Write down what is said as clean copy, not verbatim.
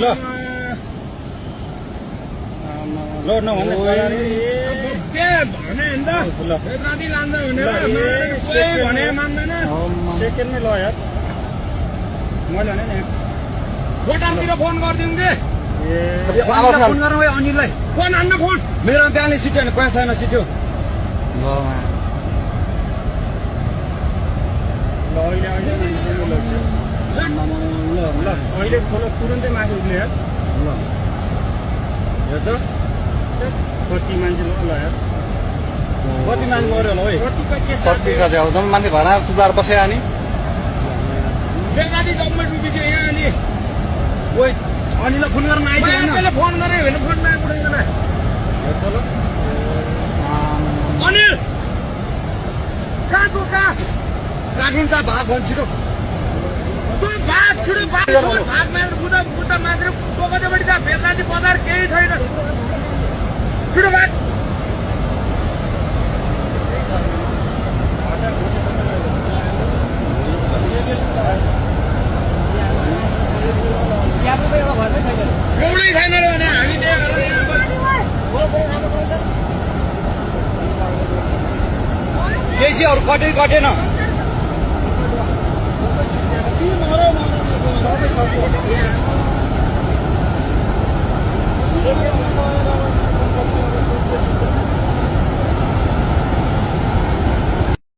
ल ल नभन्ने भने नि त राति लान्छ भनेर भने मान्दैन सेकेन्डमै ल यार मैले भने नि गोटातिर फोन गरिदिउँ कि फोन गरौँ है अनिललाई फोन हान्न फोन मेरो ब्यालेन्स सिट्यो भने 5 छैन सिट्यो ल अहिले ल अहिले खोलो तुरुन्तै माथि उठ्ने यार ल हेर त कति मान्छे ल यार कति मान्छे मर्यो होला है कति कति अब तपाईँ मान्छे घर सुधार बस्यो अनि बेलायती गभर्मेन्ट बिसी यहाँ अनि ओइ अनिललाई फोन गर्न आइदियो मान्छेले फोन गरे भने फोनमा उठाइदैन हेर त ल अनिल कहाँ तँ कहाँ राखिन्छ भाग भन्छ छिटो तँ भाग छिटो भाग मारेर बुद्ध मान्छे चोकटेपट्टि त बेलायती बजार केही छैन छिटो भाग एउटै छैन र भने हामी केसी अरू कटेन सबै